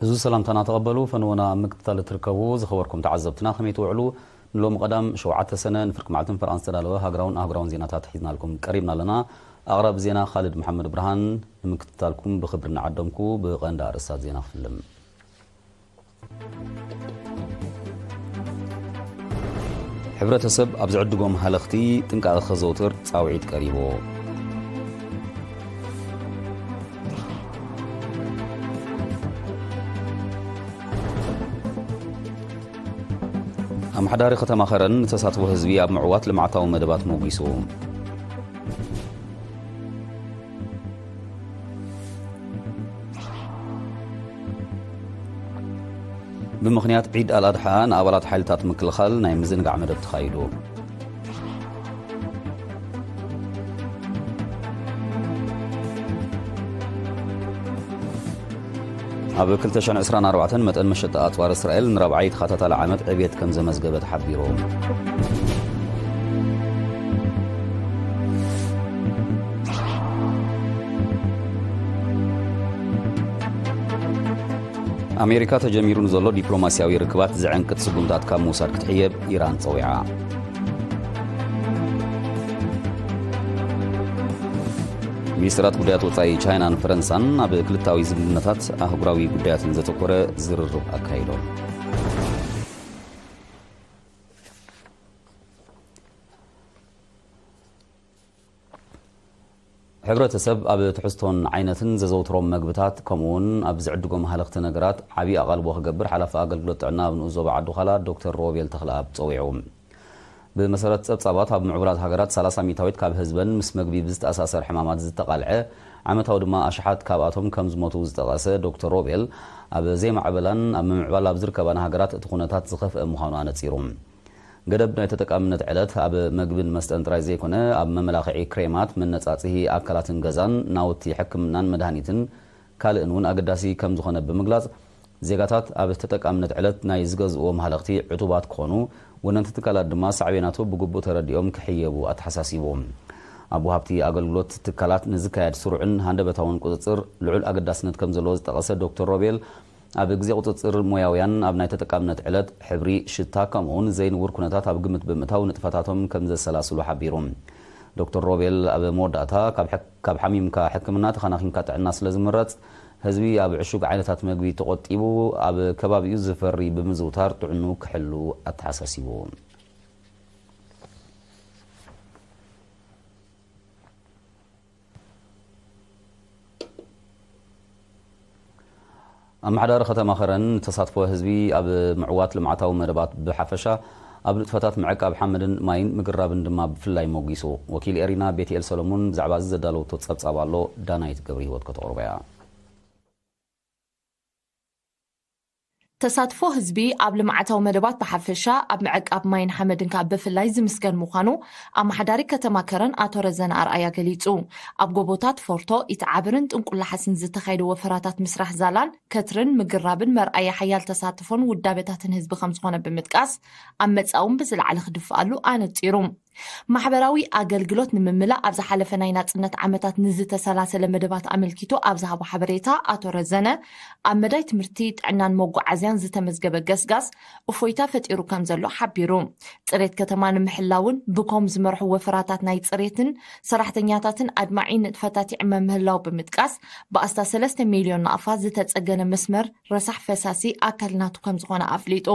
እዚ ሰላምታና ተቐበሉ። ፈንወና ኣብ ምክትታል እትርከቡ ዝኸበርኩም ተዓዘብትና ከመይ ትውዕሉ? ንሎሚ ቀዳም ሸውዓተ ሰነ ንፍርቂ መዓልትን ፈርቓን ዝተዳለወ ሃገራውን ኣህጉራውን ዜናታት ሒዝናልኩም ቀሪብና ኣለና። ኣቕራቢ ዜና ካልድ መሓመድ ብርሃን። ንምክትታልኩም ብኽብሪ እናዓደምኩ ብቐንዲ ኣርእስታት ዜና ክፍልም። ሕብረተሰብ ኣብ ዝዕድጎም ሃለኽቲ ጥንቃቐ ከዘውትር ጻውዒት ቀሪቡ። ኣመሓዳሪ ከተማ ኸረን ንተሳትፎ ህዝቢ ኣብ ምዕዋት ልምዓታዊ መደባት ሞጒሱ። ብምኽንያት ዒድ ኣልኣድሓ ንኣባላት ሓይልታት ምክልኻል ናይ ምዝንጋዕ መደብ ተኻይዱ። ኣብ ክልተ ሽሕን ዕስራን ኣርባዕተን መጠን መሸጣ ኣጽዋር እስራኤል ንራብዓይ ተኸታታሊ ዓመት ዕብየት ከም ዘመዝገበ ተሓቢሩ። ኣሜሪካ ተጀሚሩ ንዘሎ ዲፕሎማስያዊ ርክባት ዘዐንቅጥ ስጉምታት ካብ ምውሳድ ክትሕየብ ኢራን ጸዊዓ። ሚኒስትራት ጉዳያት ወጻኢ ቻይናን ፈረንሳን ኣብ ክልታዊ ዝምድናታት ኣህጉራዊ ጉዳያትን ዘተኮረ ዝርርብ ኣካይዶም። ሕብረተሰብ ኣብ ትሕዝቶን ዓይነትን ዘዘውትሮም መግብታት ከምኡውን ኣብ ዝዕድጎም ሃለኽቲ ነገራት ዓብዪ ኣቓልቦ ክገብር ሓላፊ ኣገልግሎት ጥዕና ኣብ ንኡስ ዞባ ዓዲ ዃላ ዶክተር ሮቤል ተኽለኣብ ጸዊዑ። ብመሰረት ጸብጻባት ኣብ ምዕቡላት ሃገራት ሰላሳ ሚእታዊት ካብ ህዝበን ምስ መግቢ ብዝተኣሳሰር ሕማማት ዝተቓልዐ ዓመታዊ ድማ ኣሽሓት ካብኣቶም ከም ዝሞቱ ዝጠቐሰ ዶክተር ሮቤል ኣብ ዘይማዕበላን ኣብ ምምዕባል ኣብ ዝርከባን ሃገራት እቲ ኩነታት ዝኸፍአ ምዃኑ ኣነጺሩ። ገደብ ናይ ተጠቃምነት ዕለት ኣብ መግብን መስተን ጥራይ ዘይኮነ ኣብ መመላኽዒ ክሬማት፣ መነጻጽሂ ኣካላትን ገዛን፣ ናውቲ ሕክምናን መድሃኒትን ካልእን እውን ኣገዳሲ ከም ዝኾነ ብምግላጽ ዜጋታት ኣብ ተጠቃምነት ዕለት ናይ ዝገዝእዎም ሃለኽቲ ዕቱባት ክኾኑ ወነንቲ ትካላት ድማ ሳዕቤናቱ ብግቡእ ተረዲኦም ክሕየቡ ኣተሓሳሲቡ። ኣብ ወሃብቲ ኣገልግሎት ትካላት ንዝካየድ ስሩዕን ሃንደበታውን ቁጽጽር ልዑል ኣገዳስነት ከም ዘለዎ ዝጠቐሰ ዶክተር ሮቤል ኣብ ግዜ ቁጽጽር ሞያውያን ኣብ ናይ ተጠቃምነት ዕለት ሕብሪ፣ ሽታ ከምኡውን ዘይንቡር ኩነታት ኣብ ግምት ብምእታው ንጥፈታቶም ከም ዘሰላስሉ ሓቢሩ። ዶክተር ሮቤል ኣብ መወዳእታ ካብ ሕክ- ካብ ሓሚምካ ሕክምና ተኸናኺንካ ጥዕና ስለ ዝምረጽ ህዝቢ ኣብ ዕሹግ ዓይነታት መግቢ ተቖጢቡ ኣብ ከባቢኡ ዝፈሪ ብምዝውታር ጥዕኑ ክሕሉ ኣተሓሳሲቡ። ኣመሓዳሪ ከተማ ኸረን ንተሳትፎ ህዝቢ ኣብ ምዕዋት ልምዓታዊ መደባት ብሓፈሻ ኣብ ንጥፈታት ምዕቃብ ሓመድን ማይን ምግራብን ድማ ብፍላይ ሞጊሱ። ወኪል ኤሪና ቤትኤል ሰሎሞን ብዛዕባ እዚ ዘዳለወቶ ጸብጻብ ኣሎ፣ ዳናይት ገብረ ህይወት ከተቕርቦ እያ። ተሳትፎ ህዝቢ ኣብ ልምዓታዊ መደባት ብሓፈሻ ኣብ ምዕቃብ ማይን ሓመድን ከኣ ብፍላይ ዝምስገን ምዃኑ ኣመሓዳሪ ከተማ ከረን ኣቶ ረዘነ ኣርኣያ ገሊጹ። ኣብ ጎቦታት ፎርቶ፣ ኢትዓብርን ጥንቁላሓስን ዝተኻየደ ወፈራታት ምስራሕ ዛላን ከትርን ምግራብን መርኣያ ሓያል ተሳትፎን ውዳበታትን ህዝቢ ከምዝኾነ ብምጥቃስ ኣብ መጻኢ እውን ብዝለዓለ ክድፍኣሉ ኣነጺሩ። ማሕበራዊ ኣገልግሎት ንምምላእ ኣብ ዝሓለፈ ናይ ናጽነት ዓመታት ንዝተሰላሰለ መደባት ኣመልኪቱ ኣብ ዝሃቦ ሓበሬታ ኣቶ ረዘነ ኣብ መዳይ ትምህርቲ፣ ጥዕናን መጓዓዝያን ዝተመዝገበ ገስጋስ እፎይታ ፈጢሩ ከም ዘሎ ሓቢሩ። ጽሬት ከተማ ንምሕላውን ብኮም ዝመርሑ ወፈራታት ናይ ጽሬትን ሰራሕተኛታትን ኣድማዒ ንጥፈታት ይዕመ ምህላው ብምጥቃስ ብኣስታት ሰለስተ ሚልዮን ናቕፋ ዝተጸገነ መስመር ረሳሕ ፈሳሲ ኣካል ናቱ ከም ዝኾነ ኣፍሊጡ።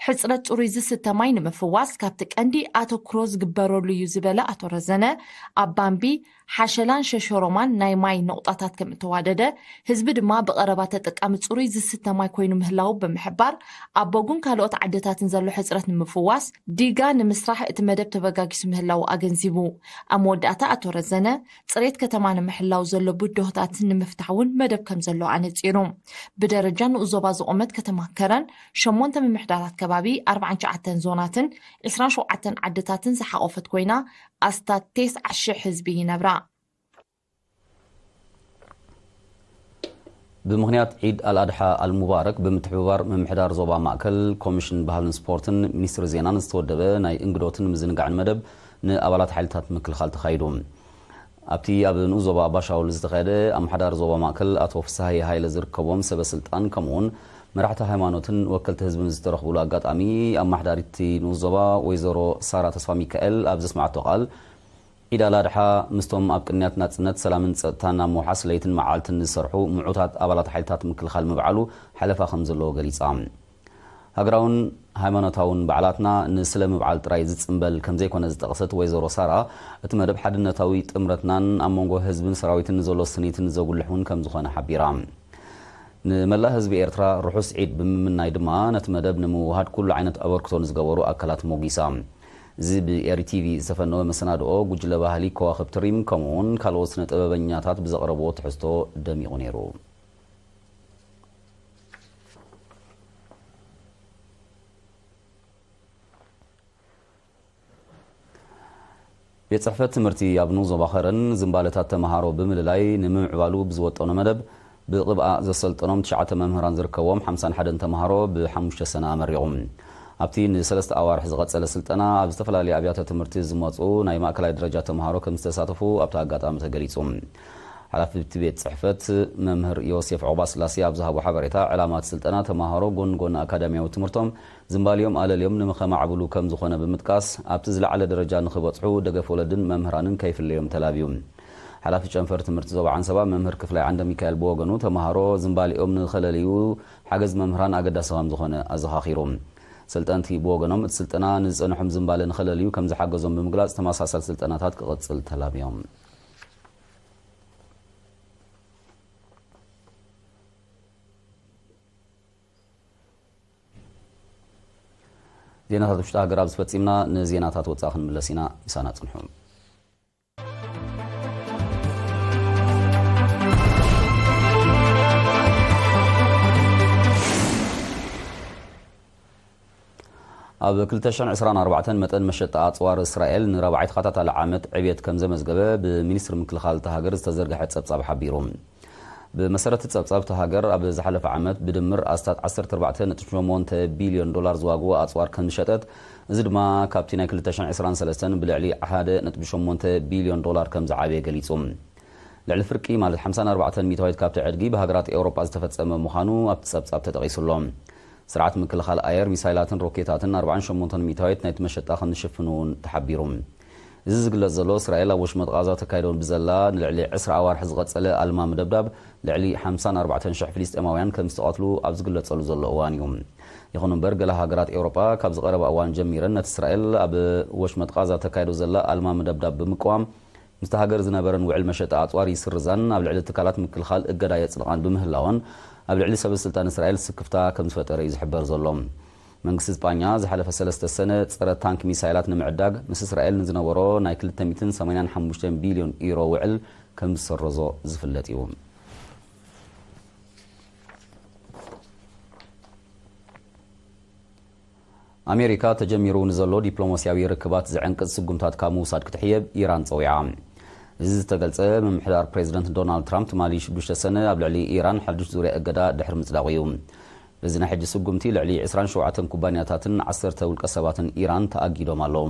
ሕፅረት ፅሩይ ዝስተ ማይ ንምፍዋስ ካብቲ ቀንዲ ኣተኩሮ ዝግበረሉ እዩ ዝበለ ኣቶ ረዘነ፣ ኣብ ባምቢ፣ ሓሸላን ሸሸሮማን ናይ ማይ ነቑጣታት ከም እተዋደደ፣ ህዝቢ ድማ ብቐረባ ተጠቃሚ ፅሩይ ዝስተ ማይ ኮይኑ ምህላዉ ብምሕባር፣ ኣብ ቦጉን ካልኦት ዓድታትን ዘሎ ሕፅረት ንምፍዋስ ዲጋ ንምስራሕ እቲ መደብ ተበጋጊሱ ምህላዉ ኣገንዚቡ። ኣብ መወዳእታ ኣቶ ረዘነ፣ ፅሬት ከተማ ንምሕላው ዘሎ ብድሆታት ንምፍታሕ እውን መደብ ከም ዘሎ ኣነፂሩ። ብደረጃ ንኡስ ዞባ ዝቖመት ከተማ ከረን ሸሞንተ ምምሕዳራት ከባቢ፣ ኣርባዓን ትሽዓተን ዞናትን ዒስራን ሸውዓተን ዓድታትን ዝሓቖፈት ኮይና፣ ኣስታት ተስዓ ሽሕ ህዝቢ ይነብራ። ብምኽንያት ዒድ ኣልኣድሓ ኣልሙባረክ ብምትሕብባር ምምሕዳር ዞባ ማእከል፣ ኮሚሽን ባህልን ስፖርትን ሚኒስትሪ ዜናን ዝተወደበ ናይ እንግዶትን ምዝንጋዕን መደብ ንኣባላት ሓይልታት ምክልኻል ተኻይዱ። ኣብቲ ኣብ ንኡስ ዞባ ኣባሻውል ዝተኻየደ ኣመሓዳሪ ዞባ ማእከል ኣቶ ፍስሃየ ሃይለ ዝርከቦም ሰበ ስልጣን ከምኡውን መራሕቲ ሃይማኖትን ወከልቲ ህዝብን ዝተረኽብሉ ኣጋጣሚ፣ ኣመሓዳሪቲ ንኡስ ዞባ ወይዘሮ ሳራ ተስፋ ሚካኤል ኣብ ዘስማዓቶ ቃል፣ ዒድ ኣልኣድሓ ምስቶም ኣብ ቅንያት ናጽነት፣ ሰላምን ጸጥታን ኣብ ምውሓስ ለይትን መዓልትን ዝሰርሑ ምዑታት ኣባላት ሓይልታት ምክልኻል ምብዓሉ ሓለፋ ከም ዘለዎ ገሊጻ። ሃገራውን ሃይማኖታውን በዓላትና ንስለ ምብዓል ጥራይ ዝጽምበል ከም ዘይኮነ ዝጠቕሰት ወይዘሮ ሳራ፣ እቲ መደብ ሓድነታዊ ጥምረትናን ኣብ መንጎ ህዝብን ሰራዊትን ንዘሎ ስኒትን ዘጉልሕ እውን ከም ዝኾነ ሓቢራ። ንመላእ ህዝቢ ኤርትራ ርሑስ ዒድ ብምምናይ ድማ፣ ነቲ መደብ ንምውሃድ ኩሉ ዓይነት ኣበርክቶ ንዝገበሩ ኣካላት ሞጊሳ። እዚ ብኤሪ ቲቪ ዝተፈነወ መሰናድኦ፣ ጉጅለ ባህሊ ከዋኽብቲ ሪም ከምኡውን ካልኦት ስነ ጥበበኛታት ብዘቕረብዎ ትሕዝቶ ደሚቑ ነይሩ። ቤት ጽሕፈት ትምህርቲ ኣብ ንኡስ ዞባ ከረን ዝምባለታት ተመሃሮ ብምልላይ ንምምዕባሉ ብዝወጠኖ መደብ፣ ብቕብኣ ዘሰልጠኖም ትሽዓተ መምህራን ዝርከብዎም ሓምሳን ሓደን ተመሃሮ ብሓሙሽተ ሰነ ኣመሪቑ። ኣብቲ ንሰለስተ ኣዋርሕ ዝቐጸለ ስልጠና፣ ኣብ ዝተፈላለዩ ኣብያተ ትምህርቲ ዝመጹ ናይ ማእከላይ ደረጃ ተመሃሮ ከም ዝተሳተፉ ኣብቲ ኣጋጣሚ ተገሊጹ። ሓላፊ እቲ ቤት ጽሕፈት መምህር ዮሴፍ ዑቕባስላሴ ኣብ ዝሃቦ ሓበሬታ፣ ዕላማ እቲ ስልጠና ተመሃሮ ጎን ጎን ኣካዳሚያዊ ትምህርቶም ዝምባሊኦም ኣለልዮም ንምኸማዕብሉ ከም ዝኾነ ብምጥቃስ፣ ኣብቲ ዝለዓለ ደረጃ ንኽበጽሑ ደገፍ ወለድን መምህራንን ከይፍለዮም ተላብዩ። ሓላፊ ጨንፈር ትምህርቲ ዞባ ዓንሰባ መምህር ክፍላይ ዓንደ ሚካኤል ብወገኑ፣ ተመሃሮ ዝምባሊኦም ንኸለልዩ ሓገዝ መምህራን ኣገዳሲ ከም ዝኾነ ኣዘኻኺሩ። ሰልጠንቲ ብወገኖም፣ እቲ ስልጠና ንዝጸንሖም ዝምባለ ንኸለልዩ ከም ዝሓገዞም ብምግላጽ፣ ተመሳሳሊ ስልጠናታት ክቕጽል ተላብዮም። ዜናታት ውሽጢ ሃገር ኣብዚ ፈጺምና፣ ንዜናታት ወጻኢ ክንምለስ ኢና። ምሳና ጽንሑ። ኣብ ክልተ ሽሕን ዕስራን ኣርባዕተን መጠን መሸጣ ኣጽዋር እስራኤል ንራብዓይ ተኸታታሊ ዓመት ዕብየት ከም ዘመዝገበ ብሚኒስትሪ ምክልኻል እታ ሃገር ዝተዘርግሐ ጸብጻብ ሓቢሩ። ብመሰረት ጸብጻብ እታ ሃገር፣ ኣብ ዝሓለፈ ዓመት ብድምር ኣስታት ዓሰርተ ኣርባዕተ ነጥቢ ሸሞንተ ቢልዮን ዶላር ዝዋግኡ ኣጽዋር ከም ዝሸጠት፣ እዚ ድማ ካብቲ ናይ ክልተ ሽሕን ዕስራን ሰለስተን ብልዕሊ ሓደ ነጥቢ ሸሞንተ ቢልዮን ዶላር ከም ዝዓበየ ገሊጹ። ልዕሊ ፍርቂ፣ ማለት ሓምሳን ኣርባዕተን ሚእታዊት ካብቲ ዕድጊ፣ ብሃገራት ኤውሮጳ ዝተፈጸመ ምዃኑ ኣብቲ ጸብጻብ ተጠቒሱ ኣሎ። ስርዓት ምክልኻል ኣየር፣ ሚሳይላትን ሮኬታትን ኣርባዓን ሸሞንተን ሚእታዊት ናይቲ መሸጣ ከም ዝሽፍኑ እውን ተሓቢሩ። እዚ ዝግለጽ ዘሎ፣ እስራኤል ኣብ ወሽመጥ ቓዛ ተካይዶ ብዘላ ንልዕሊ ዕስራ ኣዋርሕ ዝቐጸለ ኣልማሚ ደብዳብ፣ ልዕሊ ሓምሳን ኣርባዕተን ሽሕ ፍልስጤማውያን ከም ዝተቐትሉ ኣብ ዝግለጸሉ ዘሎ እዋን እዩ። ይኹን እምበር፣ ገለ ሃገራት ኤውሮጳ ካብዚ ቀረባ እዋን ጀሚረን ነቲ እስራኤል ኣብ ወሽመጥ ቓዛ ተካይዶ ዘላ ኣልማሚ ደብዳብ ብምቅዋም፣ ምስቲ ሃገር ዝነበረን ውዕል መሸጣ ኣጽዋር ይስርዛን ኣብ ልዕሊ ትካላት ምክልኻል እገዳ የጽድቓን ብምህላወን፣ ኣብ ልዕሊ ሰበ ስልጣን እስራኤል ስክፍታ ከም ዝፈጠረ እዩ ዝሕበር ዘሎ። መንግስቲ ስጳኛ ዝሓለፈ ሰለስተ ሰነ ጸረ ታንክ ሚሳይላት ንምዕዳግ ምስ እስራኤል ንዝነበሮ ናይ ክልተ ሚእትን ሰማንያን ሓሙሽተን ቢልዮን ዩሮ ውዕል ከም ዝሰረዞ ዝፍለጥ እዩ። ኣሜሪካ ተጀሚሩ ንዘሎ ዲፕሎማስያዊ ርክባት ዝዕንቅጽ ስጉምታት ካብ ምውሳድ ክትሕየብ ኢራን ጸዊዓ። እዚ ዝተገልጸ፣ ምምሕዳር ፕሬዚደንት ዶናልድ ትራምፕ ትማሊ ሽዱሽተ ሰነ ኣብ ልዕሊ ኢራን ሓድሽ ዙርያ እገዳ ድሕሪ ምጽዳቑ እዩ። በዚ ናይ ሕጂ ስጉምቲ፣ ልዕሊ ዕስራን ሸውዓተን ኩባንያታትን ዓሰርተ ውልቀ ሰባትን ኢራን ተኣጊዶም ኣለዉ።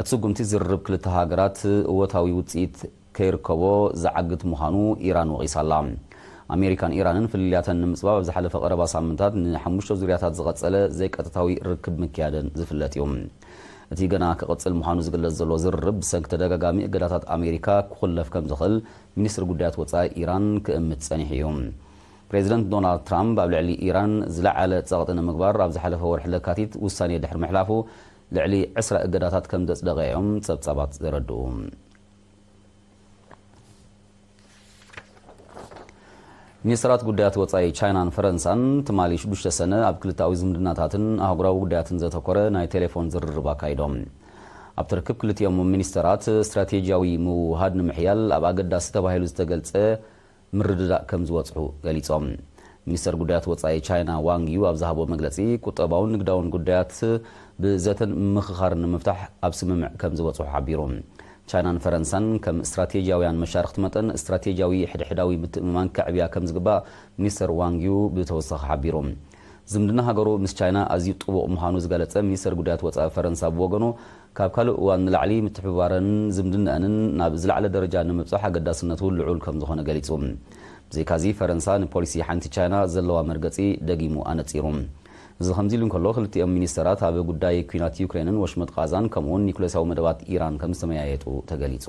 እቲ ስጉምቲ፣ ዝርርብ ክልተ ሃገራት እወታዊ ውጽኢት ከይርከቦ ዝዓግት ምዃኑ ኢራን ወቒሳ ኣላ። ኣሜሪካን ኢራንን ፍልልያተን ንምጽባብ ኣብ ዝሓለፈ ቀረባ ሳምንታት ንሓሙሽተ ዙርያታት ዝቐጸለ ዘይቀጥታዊ ርክብ ምክያደን ዝፍለጥ እዩ። እቲ ገና ክቕጽል ምዃኑ ዝግለጽ ዘሎ ዝርርብ፣ ብሰንኪ ተደጋጋሚ እገዳታት ኣሜሪካ ክኹለፍ ከም ዝኽእል ሚኒስትሪ ጉዳያት ወጻኢ ኢራን ክእምት ጸኒሑ እዩ። ፕሬዚደንት ዶናልድ ትራምፕ ኣብ ልዕሊ ኢራን ዝለዓለ ጸቕጢ ንምግባር ኣብ ዝሓለፈ ወርሒ ለካቲት ውሳኔ ድሕሪ ምሕላፉ፣ ልዕሊ ዕስራ እገዳታት ከም ዘጽደቐ እዮም ጸብጻባት ዘረድኡ። ሚኒስትራት ጉዳያት ወጻኢ ቻይናን ፈረንሳን ትማሊ ሽዱሽተ ሰነ ኣብ ክልተኣዊ ዝምድናታትን ኣህጉራዊ ጉዳያትን ዘተኮረ ናይ ቴሌፎን ዝርርብ ኣካይዶም። ኣብቲ ርክብ፣ ክልቲኦም ሚኒስትራት ስትራቴጂያዊ ምውህሃድ ንምሕያል ኣብ ኣገዳሲ ተባሂሉ ዝተገልጸ ምርድዳእ ከም ዝበጽሑ ገሊጾም። ሚኒስተር ጉዳያት ወጻኢ ቻይና ዋንግ ዩ ኣብ ዝሃቦ መግለጺ፣ ቁጠባውን ንግዳውን ጉዳያት ብዘተን ምምኽኻርን ንምፍታሕ ኣብ ስምምዕ ከም ዝበጽሑ ሓቢሩ። ቻይናን ፈረንሳን ከም ስትራቴጂያውያን መሻርኽቲ መጠን፣ ስትራቴጂያዊ ሕድሕዳዊ ምትእምማን ከዕብያ ከም ዝግባእ ሚኒስተር ዋንግ ዩ ብተወሳኺ ሓቢሩ። ዝምድና ሃገሩ ምስ ቻይና ኣዝዩ ጥቡቕ ምዃኑ ዝገለጸ ሚኒስተር ጉዳያት ወጻኢ ፈረንሳ ብወገኑ፣ ካብ ካልእ እዋን ንላዕሊ ምትሕብባረንን ዝምድናኣንን ናብ ዝለዓለ ደረጃ ንምብጻሕ ኣገዳስነቱ ልዑል ከም ዝኾነ ገሊጹ። ብዘይካዚ፣ ፈረንሳ ንፖሊሲ ሓንቲ ቻይና ዘለዋ መርገጺ ደጊሙ ኣነጺሩ። እዚ ከምዚ ኢሉ እንከሎ፣ ክልቲኦም ሚኒስተራት ኣብ ጉዳይ ኲናት ዩክሬንን ወሽመጥ ቓዛን፣ ከምኡውን ኒኩሌሳዊ መደባት ኢራን ከም ዝተመያየጡ ተገሊጹ።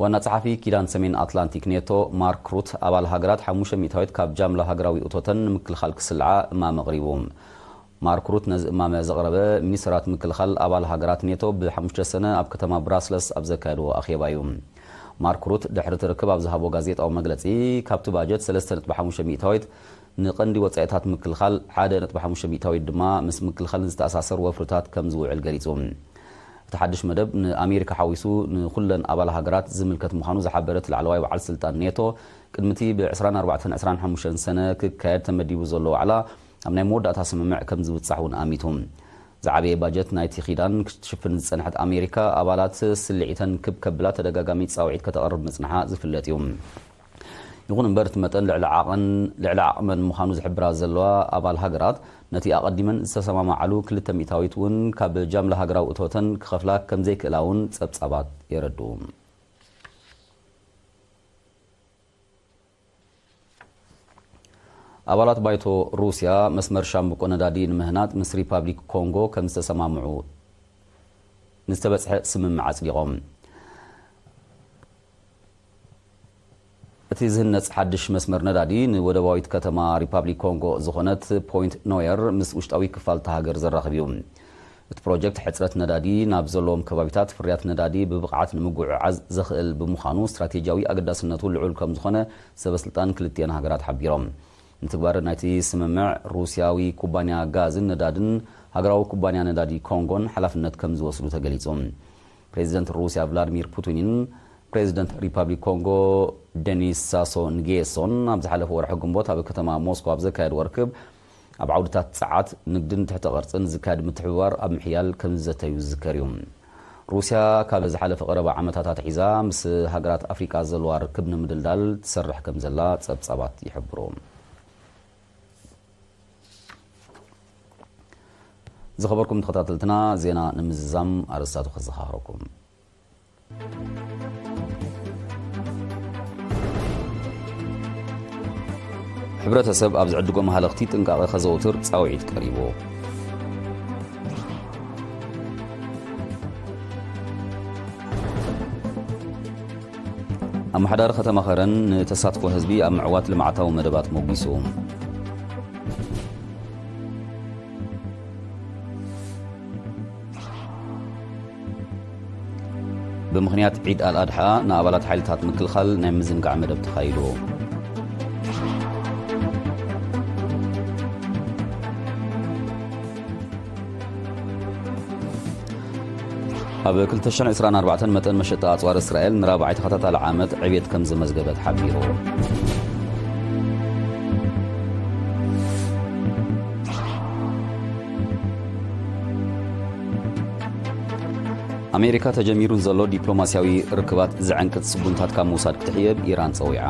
ዋና ጸሓፊ ኪዳን ሰሜን ኣትላንቲክ ኔቶ ማርክ ሩት፣ ኣባል ሃገራት ሓሙሽተ ሚእታዊት ካብ ጃምላ ሃገራዊ እቶተን ንምክልኻል ክስልዓ እማመ ኣቕሪቡ። ማርክ ሩት ነዚ እማመ ዘቕረበ፣ ሚኒስተራት ምክልኻል ኣባል ሃገራት ኔቶ ብሓሙሽተ ሰነ ኣብ ከተማ ብራስለስ ኣብ ዘካየድዎ ኣኼባ እዩ። ማርክ ሩት ድሕሪ እቲ ርክብ ኣብ ዝሃቦ ጋዜጣዊ መግለጺ፣ ካብቲ ባጀት ሰለስተ ነጥቢ ሓሙሽተ ሚእታዊት ንቐንዲ ወጻኢታት ምክልኻል፣ ሓደ ነጥቢ ሓሙሽተ ሚእታዊት ድማ ምስ ምክልኻል ዝተኣሳሰር ወፍርታት ከም ዝውዕል ገሊጹ። እቲ ሓድሽ መደብ ንኣሜሪካ ሓዊሱ ንኹለን ኣባል ሃገራት ዝምልከት ምዃኑ ዝሓበረ እቲ ላዕለዋይ በዓል ስልጣን ኔቶ፣ ቅድሚ እቲ ብ ዕስራን ኣርባዕተን ዕስራን ሓሙሽተን ሰነ ክካየድ ተመዲቡ ዘሎ ዋዕላ ኣብ ናይ መወዳእታ ስምምዕ ከም ዝብጻሕ እውን ኣሚቱ። ዝዓበየ ባጀት ናይቲ ኪዳን ክትሽፍን ዝጸንሐት ኣሜሪካ፣ ኣባላት ስልዒተን ክብ ከብላ ተደጋጋሚ ጻውዒት ከተቕርብ ምጽንሓ ዝፍለጥ እዩ። ይኹን እምበር፣ እቲ መጠን ልዕሊ ዓቐን-፣ ልዕሊ ዓቕመን ምዃኑ ዝሕብራ ዘለዋ ኣባል ሃገራት፣ ነቲ ኣቐዲመን ዝተሰማማዓሉ ክልተ ሚእታዊት እውን ካብ ጃምላ ሃገራዊ እቶተን ክኸፍላ ከም ዘይክእላ እውን ጸብጻባት የረድኡ። ኣባላት ባይቶ ሩስያ፣ መስመር ሻምብቆ ነዳዲ ንምህናጽ ምስ ሪፓብሊክ ኮንጎ ከም ዝተሰማምዑ ንዝተበጽሐ ስምምዕ ኣጽዲቖም። እቲ ዝህነጽ ሓድሽ መስመር ነዳዲ ንወደባዊት ከተማ ሪፓብሊክ ኮንጎ ዝኾነት ፖይንት ኖየር ምስ ውሽጣዊ ክፋል እታ ሃገር ዘራኽብ እዩ። እቲ ፕሮጀክት፣ ሕጽረት ነዳዲ ናብ ዘለዎም ከባቢታት ፍርያት ነዳዲ ብብቕዓት ንምጉዕዓዝ ዘኽእል ብምዃኑ፣ ስትራቴጂያዊ ኣገዳስነቱ ልዑል ከም ዝኾነ ሰበስልጣን ክልቲአን ሃገራት ሓቢሮም። ንትግባረ ናይቲ ስምምዕ፣ ሩስያዊ ኩባንያ ጋዝን ነዳድን ሃገራዊ ኩባንያ ነዳዲ ኮንጎን ሓላፍነት ከም ዝወስዱ ተገሊጹ። ፕሬዚደንት ሩስያ ቭላድሚር ፑቲንን ፕሬዚደንት ሪፓብሊክ ኮንጎ ደኒስ ሳሶ ንጌሶን ኣብ ዝሓለፈ ወርሒ ግንቦት ኣብ ከተማ ሞስኮ ኣብ ዘካየድዎ ርክብ፣ ኣብ ዓውድታት ጸዓት፣ ንግድን ትሕተ ቅርጽን ዝካየድ ምትሕብባር ኣብ ምሕያል ከም ዝዘተዩ ዝዝከር እዩ። ሩስያ ካብ ዝሓለፈ ቀረባ ዓመታት ኣትሒዛ ምስ ሃገራት ኣፍሪቃ ዘለዋ ርክብ ንምድልዳል ትሰርሕ ከም ዘላ ጸብጻባት ይሕብሩ። ዝኸበርኩም ተኸታተልትና፣ ዜና ንምዝዛም ኣርእስታቱ ከዘኻኽረኩም። ሕብረተሰብ ኣብ ዝዕድጎ መሃለኽቲ ጥንቃቐ ከዘውትር ጻውዒት ቀሪቡ። ኣመሓዳሪ ከተማ ኸረን ንተሳትፎ ህዝቢ ኣብ ምዕዋት ልምዓታዊ መደባት ሞጒሱ። ብምኽንያት ዒድ ኣልኣድሓ፣ ንኣባላት ሓይልታት ምክልኻል ናይ ምዝንጋዕ መደብ ተኻይዱ። ኣብ ክልተ ሽሕን ዕስራን ኣርባዕተን፣ መጠን መሸጣ ኣጽዋር እስራኤል ንራብዓይ ተኸታታሊ ዓመት ዕብየት ከም ዘመዝገበ ተሓቢሩ። ኣሜሪካ፣ ተጀሚሩ ንዘሎ ዲፕሎማስያዊ ርክባት ዘዐንቅጽ ስጉምታት ካብ ምውሳድ ክትሕየብ ኢራን ጸዊዓ።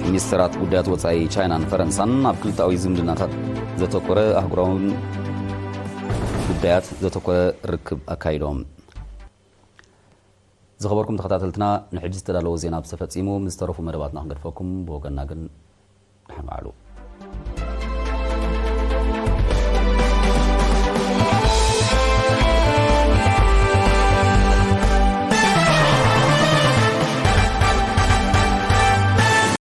ሚኒስተራት ጉዳያት ወጻኢ ቻይናን ፈረንሳን ኣብ ክልተኣዊ ዝምድናታት ዘተኮረ ኣህጉራውን ጉዳያት ዘተኮረ ርክብ ኣካይዶም። ዝኸበርኩም ተኸታተልትና፣ ንሕጂ ዝተዳለወ ዜና ብዝተፈጺሙ፣ ምስ ዝተረፉ መደባትና ክንገድፈኩም፣ ብወገንና ግን ደሓን ዋዕሉ።